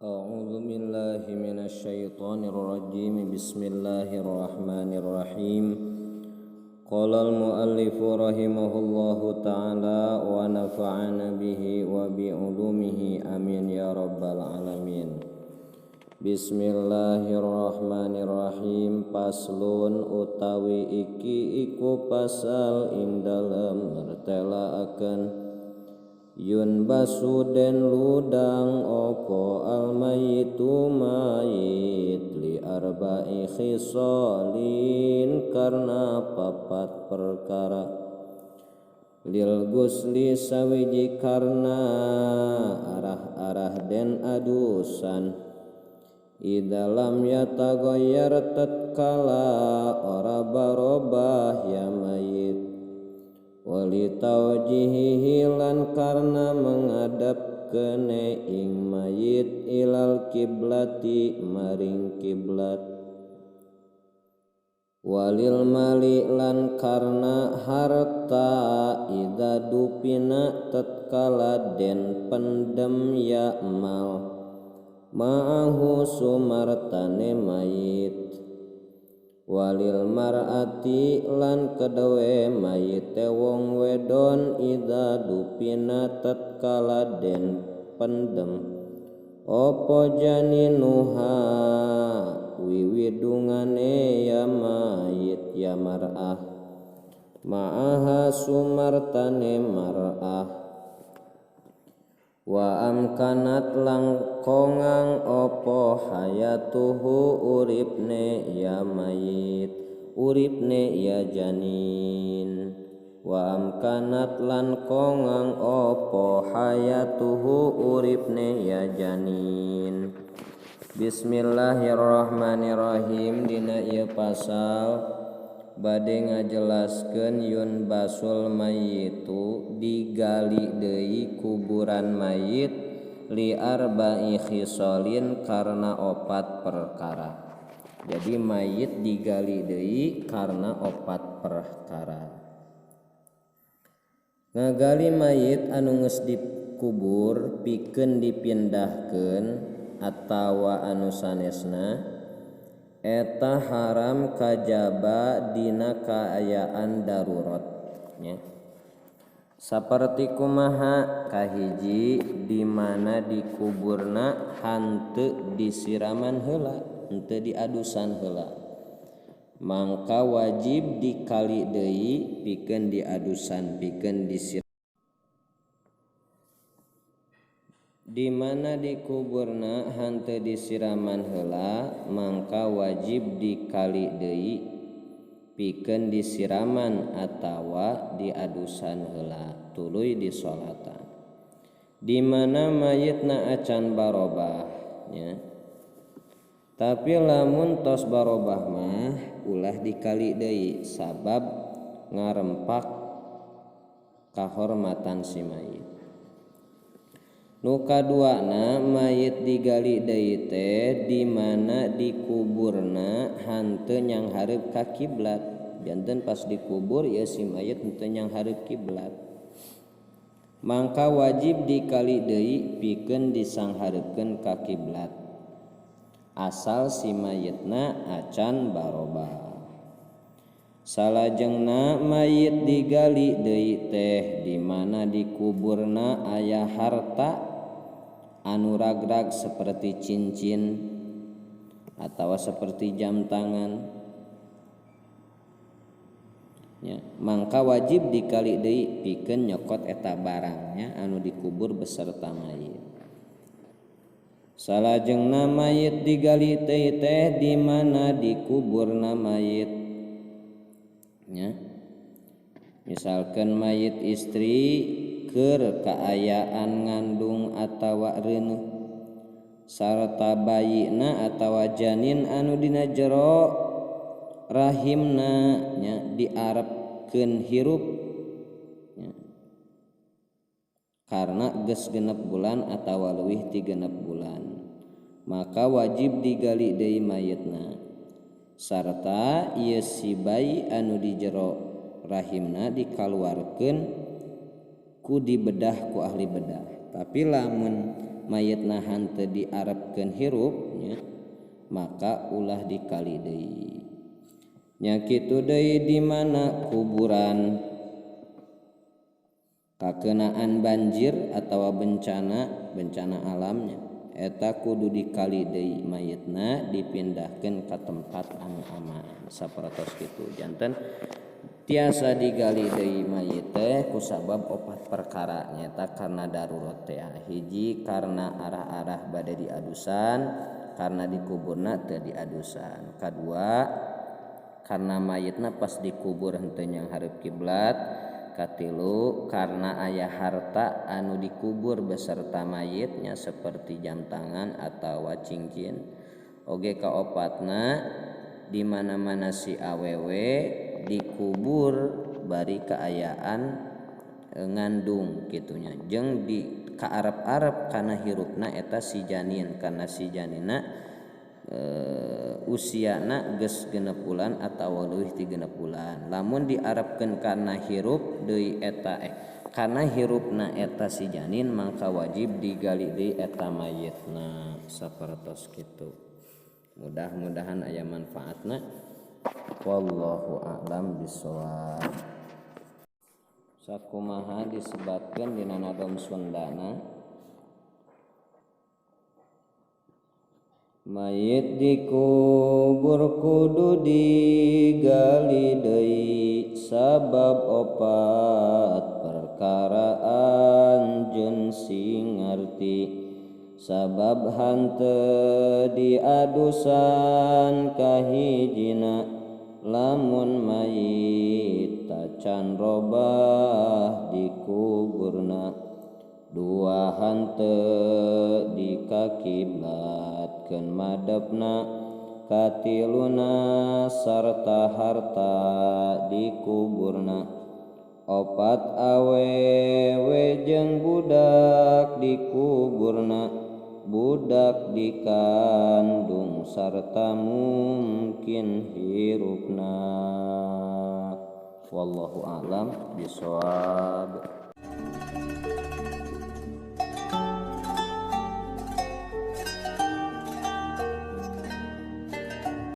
A'udzu billahi minasyaitonir rajim. Bismillahirrahmanirrahim. Qala al-muallif rahimahullahu ta'ala wa nafa'ana bihi wa bi ulumihi amin ya rabbal alamin. Bismillahirrahmanirrahim. Paslon utawi iki iku pasal ing dalem mertelaaken yun basu den ludang opo almayitu mayit li arba'i khisalin karena papat perkara lil gusli sawiji karena arah-arah den adusan i dalam yataghayyar tatkala ora barobah ya mayit wali taujihihi lan karena menghadap kene ing mayit ilal kiblati maring kiblat walil mali lan karena harta idza dupina tatkala den pendem ya mal ma'ahu sumartane mayit walil mar'ati lan kedewe mayite wong wedon idza dupina tatkala den pendem opo janinuha wiwidungane ya mayit ya mar'ah ma'aha sumartane mar'ah wa amkanat langkongang opo hayatuhu uripne ya mayit uripne ya janin wa amkanat langkongang opo hayatuhu uripne ya janin. Bismillahirrahmanirrahim. Dina ieu pasal bade ngajelaskeun yun basul mayitu digali deui kuburan mayit li arba'i khisalin karena opat perkara. Jadi mayit digali deui karena opat perkara. Ngagali mayit anu geus dikubur pikeun dipindahkeun atawa anu sanesna eta haram kajaba dina kaayaan darurat nya. Saperti kumaha kahiji di mana dikuburna hanteu disiraman heula henteu diadusan heula mangka wajib dikali deui pikeun diadusan pikeun disiram. Di mana dikuburna hanteu disiraman heula mangka wajib dikali deui pikeun disiraman atawa diadusan heula tuluy disolatan. Di mana mayitna acan barobah nya. Tapi lamun tos barobah mah ulah dikali deui sabab ngarempak kahormatan si mayit. Nu kaduana mayit digali deui teh di mana dikuburna hanteu nyanghareup ka kiblat. Janten pas dikubur ieu si mayit henteu nyanghareup kiblat. Mangka wajib dikali deui pikeun disanghareupeun ka kiblat. Asal si mayitna acan barobah. Salajengna mayit digali deui teh di mana dikuburna aya harta anu ragrag seperti cincin atau seperti jam tangan ya, mangka wajib dikali deui pikeun nyokot eta barangnya anu dikubur beserta mayit. Salajengna mayit digali deui teh di mana dikuburna mayit ya. Misalkan mayit istri keur kaayaan ngandung atawa reuneuh sarta bayina atawa janin anu dina jero rahimna nya diarepkeun hirup nya karena geus genep bulan atawa leuwih ti genep bulan maka wajib digali deui mayitna sarta ieu si bayi anu di jero rahimna dikaluarkeun ku dibedah ku ahli bedah. Tapi lamun mayitna henteu diarepkeun hirup nya maka ulah dikali deui. Nya kitu deui di mana kuburan kakenaan banjir atawa bencana alamnya eta kudu dikali deui mayitna dipindahkeun ka tempat anu aman sapertos kitu. Janten tiasa digali deui mayit teh kusabab opat perkara nyata karena darurat teh. Hiji karena arah-arah bade diadusan, karena dikuburna teu diadusan. Kadua karena mayitna pas dikubur henteu nyanghareup kiblat. Katilu karena aya harta anu dikubur beserta mayitnya seperti jam tangan atau cincin. Oge kaopatna di mana-mana si awewe dikubur bari kaayaan ngandung kitunya jeung di kaarep-arep kana hirupna eta si janin, karena si janina usiana geus 6 bulan atawa leuwih ti 6 bulan. Lamun diarepkeun kana hirup deui eta kana hirupna eta si janin mangka wajib digali deui eta mayitna sapertos kitu. Mudah-mudahan aya manfaatna. Wallahu a'lam bishawab. Sakumaha disebatkeun dina nadom Sundana, mayit dikubur kudu digali deui sabab opat perkara anjeun sing ngarti. Sabab hanteu diadusan kahijina lamun mayit tacan robah dikuburna. Dua hanteu dikakiblatkeun madepna, katiluna sarta harta dikuburna. Opat awewe jeung budak dikuburna, budak dikandung sarta mungkin hirupna. Wallahu a'lam bishawab.